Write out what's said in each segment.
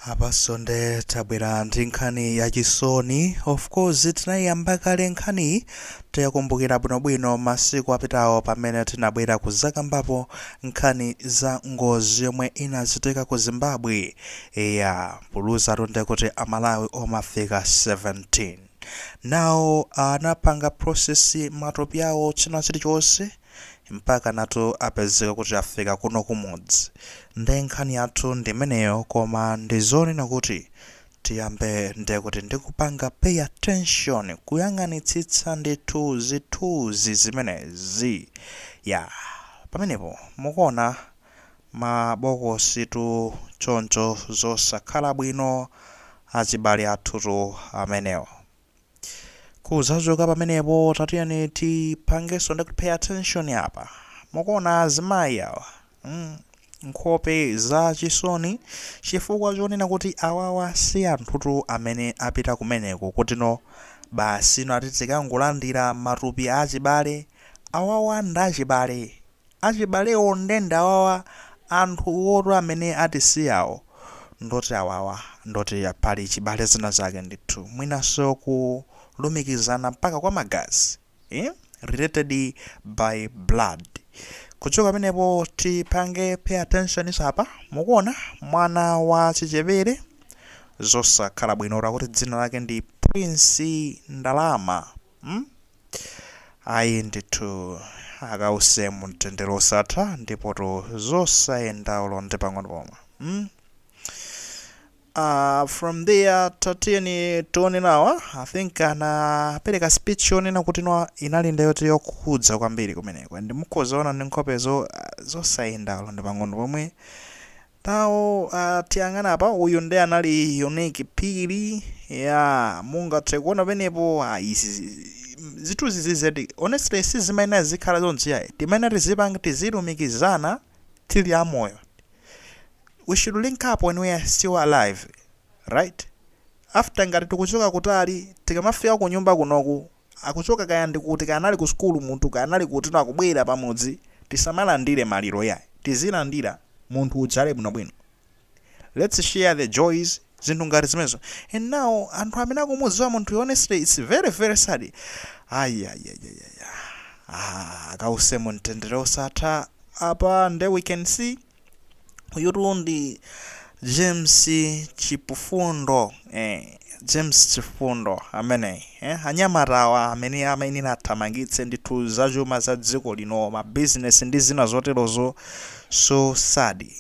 Apanso nde tabwera ndi nkhani yachisoni. Of course tinayiyamba kale nkhaniyi, tiyakumbukira bwinobwino masiku apitawo pamene tinabwera kuzakambapo nkhani za ngozi yomwe inachitika ku Zimbabwe. Iya, puluzatu nde kuti Amalawi omafika 17 nawo anapanga process matupi awo, china chilichonse, mpaka natu apezeka kuti afika kuno kumudzi. Nde nkhani yathu ndimeneyo, koma ndizonena kuti tiyambe ndekuti ndikupanga pay attention, kuyang'anitsitsa ndithu zithunzi zimenezi. Ya, pamenepo mukuona mabokositu choncho, zosakhala bwino, achibale athutu amenewo. Kuzachoka pamenepo, tatiyeni tipangenso ndikuti pay attention apa. Mukuona azimayi awa, nkhope za chisoni, chifukwa chonena kuti awawa si anthutu amene apita kumeneko kutino basi no ati tikangolandira matupi achibale. Awawa ndi achibale, achibalewo ndende awawa, anthu woto amene atisiyawo ndoti awawa, ndoti pali chibale zina zake ndithu, mwinanso kulumikizana mpaka kwa magazi, eh? Related by blood. Kuchoka pamenepo tipange pay attention iso apa. Mukuona mwana wa chichepere, zosakhala bwino, kuti dzina lake ndi Prince Ndalama, Ayi ndithu, akause mumtendere osatha, ndipotu zosayenda ulo ndi pang'ono pomwe, From there tatiyeni tione nawa. I think anapereka speech yonena kuti no inali ndeyoti yokhudza kwambiri kumeneko, and mukhozaona ndi nkhopezo, zosayenda ulo ndi pang'ono pomwe. Nawo tiyang'ana apa, uyu ndi anali Unique Phiri ya, mungathe kuona penepo. Izi zithunzi zizedi honestly sizimayenera zikhala zonse yayi. Timayenera tizipanga, tizilumikizana tili amoyo. We should link up when we are still alive, right after ngati tikuchoka kutali, tikamafika ku nyumba kunoku, akuchoka kaya ndikuti, kaya anali ku sukulu munthu, kaya anali kuti, no akubwera pamudzi, tisamalandire maliro yayi, tizilandira munthu udzale bwinobwino. Let's share the joys, zinthu ngati zimenezo. And now anthu amene akumudziwa munthu, honestly it's very very sad. Ayayayaya, ah, akause mumtendere osatha. Apa nde we can see uyutu ndi James Chipufundo, James Chifundo amene, anyamatawa amene amayenera athamangitse ndithu zachuma za dziko lino, mabizinesi ndi zina zoterozo. So sad.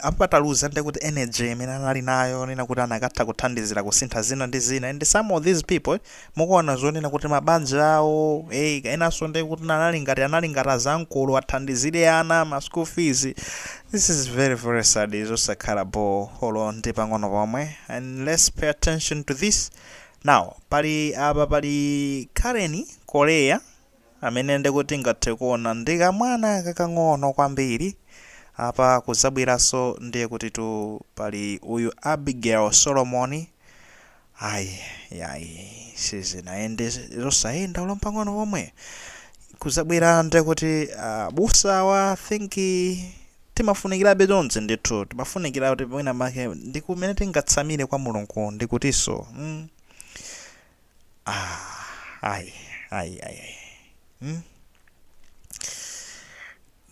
Apataluza ndi kuti energy imene anali nayo, nena kuti anakatha kuthandizira kusintha zina ndi zina. And some of these people mukuona zonena kuti mabanja awo, enanso ndi kuti anali ngati azankulu, athandizire ana ma school fees. This is very very sad, zosakhala bo olo ndi pang'ono pomwe. And let's pay attention to this now. Pali apa, pali Karen Korea amene ndikuti ngathe kuona ndi kamwana kakang'ono kwambiri. Apa kuzabweranso ndiye kuti tu pali uyu Abigail Solomon. Ayi yayi, sizinayende, zosayenda ulo pang'ono pomwe. Kuzabwera ndiye kuti busawa, I think timafunikirabe chonse ndithu, timafunikira kuti mwina make ndi kumene tingatsamire kwa Mulungu, ndikutinso, Ah, ayi ayi ayi,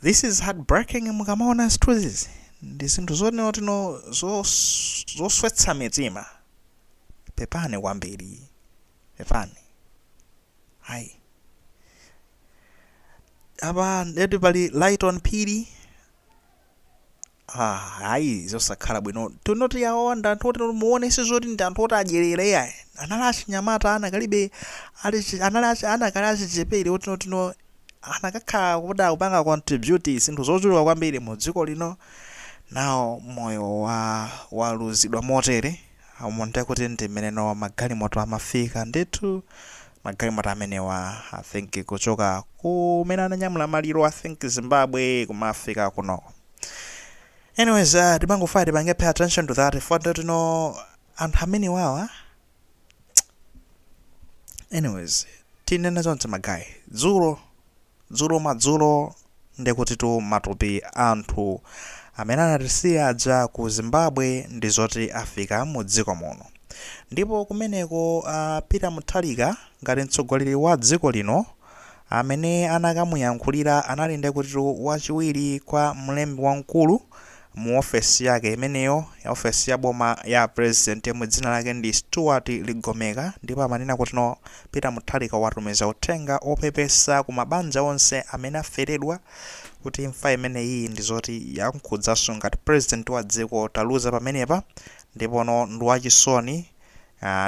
This is heartbreaking. Mukamaona zithunzizi ndi zinthu zonena tino zoswetsa mitima. Pepani kwambiri, pepani. Ayi, apa ndeti pali Lighton Phiri. Ah, ayi, zosakhala bwino. Tinoti awawa ndi anthu oti muonese zoti ndi anthu oti adyerere yayi. Anali achinyamata, anakalibe anali anakali achichepere oti tino anakakhala kuti akupanga contribute zinthu zochuluka kwambiri mu dziko lino. Nawo moyo wa waluzidwa motere. Umo ndekuti ndi mmeneno magalimoto amafika ndithu, magalimoto amenewa, I think kuchoka kumene ananyamula maliro, I think Zimbabwe, kumafika kunoko. Anyways, timangofuna tipange pay attention to that for tino anthu amene wawa. Anyways, tinene zonse magayi, dzulo dzulo madzulo ndekuti tu matupi anthu Amene anatisiya aja ku Zimbabwe ndi zoti afika mu dziko muno. Ndipo kumeneko a Peter Mutharika ngati mtsogoleri wa dziko lino amene anakamuyankhulira anali ndekutitu wachiwiri kwa mlembi wamkulu mu ofesi yake imeneyo, ofesi ya boma ya president, yemwe dzina lake ndi Stuart Ligomeka. Ndipo amanena kuti no, Peter Mutharika watumiza uthenga opepesa ku mabanja onse amene aferedwa, kuti imfa imeneyi ndi zoti yankhudzanso ngati president wa dziko, taluza pamenepa ndipo ndi wachisoni.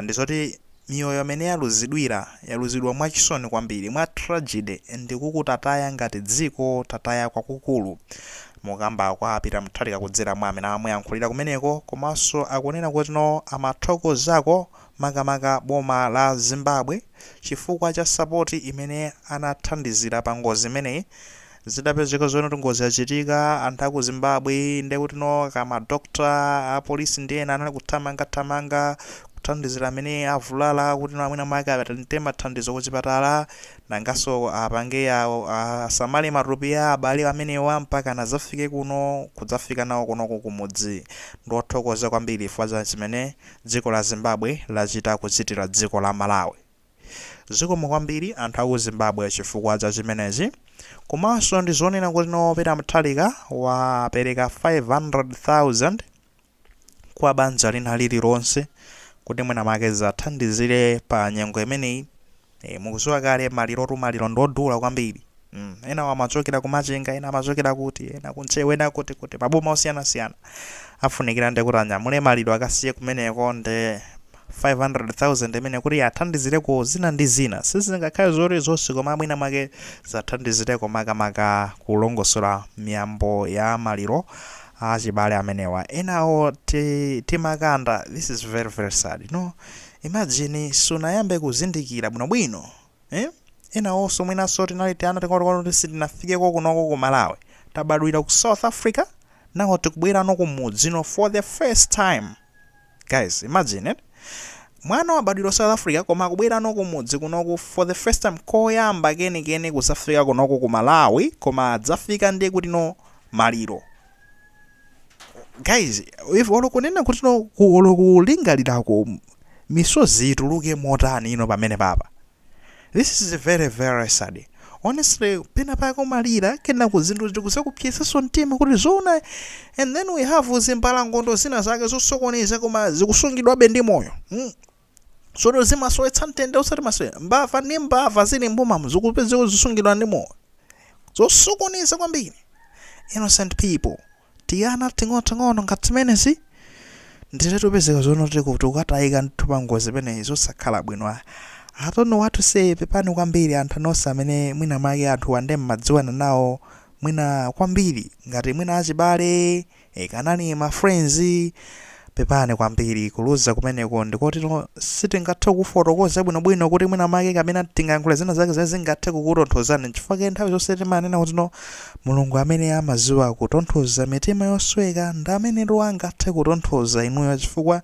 Ndi zoti miyoyo imene yaluzidwira yaluzidwa mwachisoni kwambiri, mwa tragedy, ndikukutataya ngati dziko, tataya kwakukulu, mukamba kwa Peter Mutharika kudzera mwa amene amamuyankhulira kumeneko. Komanso akunena kuti no, amathokozako makamaka boma la Zimbabwe chifukwa cha support imene anathandizira pa ngozi imeneyi. Zidapezeka zoona kuti ngozi yachitika, anthu aku Zimbabwe ndekuti no, kama doctor, apolisi ndi ena anali kuthamangathamanga kuthandizira amene avulala, kuti no, amwina mwake alandire mathandizo kuchipatala, nanganso apange asamale matupi a abale amenewa mpaka anadzafike kuno, kudzafika nawo kunoko kumudzi. Ndiothokoza kwambiri chifukwa za zimene dziko la Zimbabwe lachita kuchitira dziko la Malawi. Zikomo kwambiri anthu aku Zimbabwe chifukwa cha chimenechi. Komanso ndi zonena kuti no, Peter Mutharika wapereka 500,000 kwa banja lina lililonse kuti mwina mwake zathandizire pa nyengo imeneyi. Mukudziwa kale malirotu, maliro ndodula kwambiri. Ena amachokera kumachinga, ena amachokera kuti, ena kuntchewu, ena kuti kuti, maboma osiyanasiyana, afunikira ndi kuti anyamule maliro akasiye kumeneko. Ndi 500,000 imene kuti athandizireko zina ndi zina, sizingakhale zoti zonse, koma mwina mwake zathandizireko makamaka kulongosola miyambo ya maliro achibale amenewa. Enawo timakanda. This is very very sad, no? Imagine sunayambe kuzindikira bwinobwino, eh? Enawonso mwinanso tinali tiana ting'onoting'ono kuti sitinafikeko kunoko ku Malawi, tabadwira ku South Africa, nawo tikubwera no kumudzi no for the first time. Guys, imagine it, mwana wabadwira South Africa koma akubwera no kumudzi kunoku for the first time, koyamba kenikeni kusafika kunoku ku Malawi, koma adzafika ndiye kuti no, maliro. Guys, if olo kunena kuti no, olo kulingalirako, misozi ituluke motani ino pamene papa? This is very very sad, honestly. Pena pake umalira, kenako zinthu zikuzakupyesanso mtima kuti zoona. And then we have zimbalangondo zina zake zosokoneza koma zikusungidwabe ndi moyo. Sono zimasowetsa mtendere, usati masewera. Mbava ndi mbava zili mbomamo zikupezeka zisungidwa ndi moyo, zosokoneza kwambiri. Innocent people, tiyana ting'onoting'ono ngati zimenezi, ndile tupezeka zono tikukatayika ndithu pa ngozi imeneyi, zosakhala bwino. I don't know what to say. Pepani kwambiri anthu nonse amene mwina mwake anthu ande mmadziwana nawo mwina kwambiri, ngati mwina achibale, kanali ma friends, pepani kwambiri. Kuluza kumeneko ndikotero sitingathe kufotokoza bwinobwino kuti mwina mwake kapena tingayankhule zina zake zimene zingathe kukutonthozani, chifukwa nthawi zonse timanena kuti no, Mulungu amene amadziwa kutonthoza mitima yosweka ndi amenetu angathe kutonthoza inuyo, chifukwa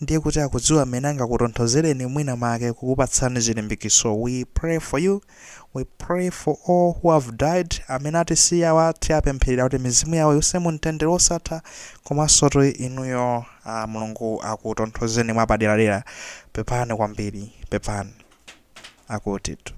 ndiye kuti akudziwa mmene angakutonthozereni, mwina mwake kukupatsani chilimbikitso. We pray for you, we pray for all who have died. Amene atisiyawa tiyapempherera kuti mizimu yawo iwuse mu mtendere wosatha, komanso to inuyo, Mulungu akutonthozeni mwapaderadera. Pepani kwambiri, pepani akutitu.